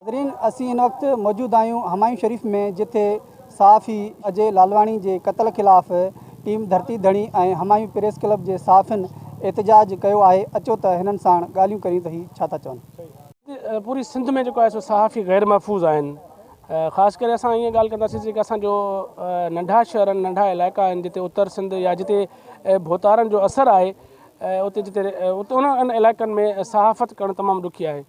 ناظرين اسين هن وقت موجود آهيون همايون شريف ۾ جتي صحافي اجي لالواڻي جي قتل خلاف ٽيم ڌرتي ڌڻي ۽ همايون پريس ڪلب جي صحافين احتجاج ڪيو آهي اچو ته هنن ساڻ ڳالهيون ڪريون ته هي ڇا ٿا چون. پوري سنڌ ۾ جيڪو آهي سو صحافي غير محفوظ آهن خاص ڪري اسان ائين ڳالهه ڪنداسين جيڪي اسان جو ننڍا شهر آهن ننڍا علائقا آهن جتي اتر سنڌ يا جتي ڀوتارن جو اثر آهي اتي جتي اتي انهن علائقن ۾ صحافت ڪرڻ تمام ڏکي آهي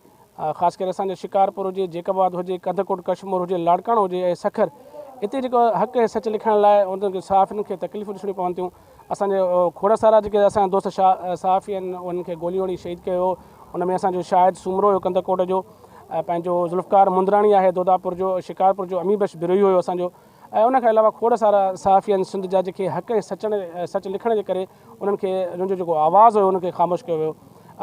خاص ڪري اسان جو شڪارپور هجي، جيڪب آباد هجي، ڪنڌڪوٽ ڪشمور هجي، لاڙڪاڻو هجي ۽ سکر اتي جيڪو حق ۽ سچ لکڻ لاء انهن کي صحافين کي تڪليفون ڏسڻيون پون ٿيون. اسان جي کوڙ سارا جيڪي اسان جا دوست صحافي آهن انهن کي گوليون هڻي شهيد ڪيو ويو. ان ۾ اسان جو شاهد سومرو هيو ڪنڌڪوٽ جو ۽ پنهنجو ذوالفقار مندراڻي آهي دوداپور جو، شڪارپور جو امير بخش بروهي هيو اسان جو ۽ ان کان علاوه کوڙ سارا صحافي آهن سنڌ جا جيڪي حق ۽ سچ لکڻ جي ڪري انهن کي انهن جو جيڪو آواز هيو ان کي خاموش ڪيو ويو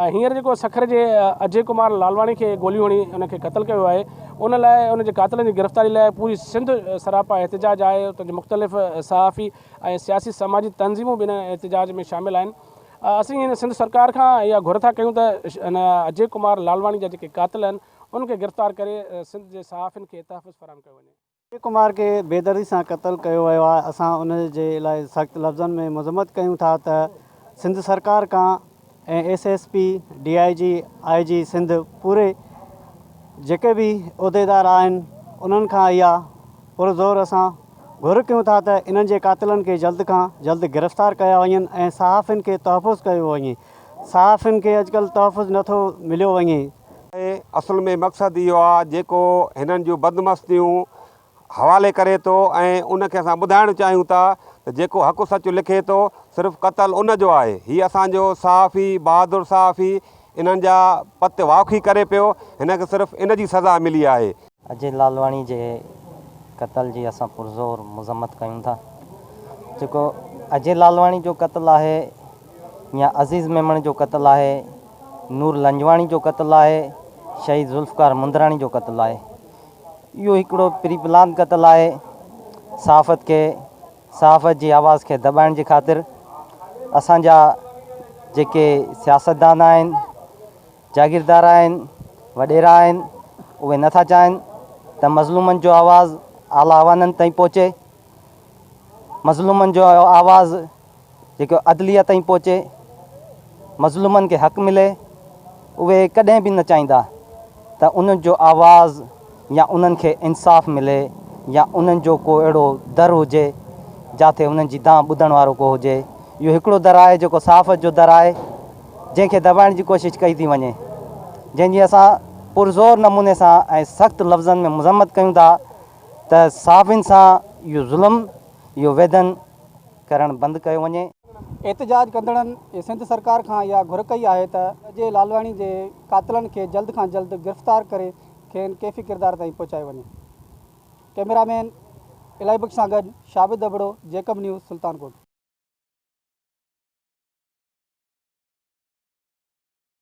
۽ هينئر جيڪو سکر جي اجي ڪمار لالواڻي کي گوليون هڻي ان کي قتل ڪيو ويو آهي ان لاء ان جي قاتلن جي گرفتاري لاء پوري سنڌ سراپا احتجاج آهي اتان جي مختلف صحافي ۽ سياسي سماجي تنظيمون به ان احتجاج ۾ شامل آهن اسين هن سنڌ سرڪار کان اها گهر ٿا ڪيون ته ان اجي ڪمار لالواڻي جا جيڪي قاتل آهن انهن کي گرفتار ڪري سنڌ جي صحافين کي تحفظ فراهم ڪيو وڃي. اجي ڪمار کي بيدردي سان قتل ڪيو ويو آهي اسان ان جي لاء سخت لفظن ۾ مذمت ڪيون ٿا ته سنڌ سرڪار کان ۽ S S P D I G I G Sindh پوري جيڪي به عهديدار آهن انهن کان اها پر زور اسان گهر ڪيون ٿا ته انهن جي قاتلن کي جلد کان جلد گرفتار ڪيا وڃن ۽ صحافين کي تحفظ ڪيو وڃي صحافين کي اڄڪلهه تحفظ نٿو مليو وڃي. اصل ۾ مقصد اهو آ جيڪو هنن جون بدمستيون حوالي ڪري ٿو ۽ ان کي اسان ٻڌائڻ چاهيون ٿا ته جيڪو حق سچ لکي ٿو صرف قتل ان جو آهي هي اسان جو صحافي بهادر صحافي انهن جا پت واکي ڪري پيو هن کي صرف ان جي سزا ملي آهي. اجي لالواڻي جي قتل جي اسان پرزور مذمت ڪيون ٿا جيڪو اجي لالواڻي جو قتل آهي يا عزيز ميمڻ جو قتل آهي، نور لنجواڻي جو قتل آهي، شهيد ذوالفقار مندراڻي جو قتل آهي. اهو هڪڙو پري پلان قتل آهي صحافت کي صحافت جي آواز کي دٻائڻ جي خاطر اسان جا جيڪي سياستدان آهن جاگيردار آهن وڏيرا آهن اهي نٿا چاهن ته مظلومن جو آواز اعليٰ ايوانن تائين پهچي مظلومن جو آواز جيڪو عدليه تائين پهچي، مظلومن کي حق ملي، اهي ڪڏهن به نه چاهيندا ته انهن جو آواز يا انهن کي انصاف ملي يا انهن جو ڪو اهڙو در هجي جاٿي انهن جي دانهن ٻڌڻ وارو ڪو هجي. اهو هڪڙو در آهي جيڪو صحافت جو در آهي جنهن کي دٻائڻ جي ڪوشش ڪئي ٿي وڃي جنهن جي اسان پرزور نموني سان ۽ سخت لفظن ۾ مذمت ڪيون ٿا ته صحافين سان اهو ظلم اهو ويڌن ڪرڻ بند ڪيو وڃي. احتجاج ڪندڙن سنڌ سرڪار کان اها گهر ڪئي آهي ته اجي لالواڻي جي قاتلن کي جلد کان جلد گرفتار ڪري کين ڪيفي ڪردار تائين پهچايو وڃي. ڪئميرا مين الاهي بخش سان گڏ شابد ابڙو، جيڪب نيوز، سلطان ڪوٽ.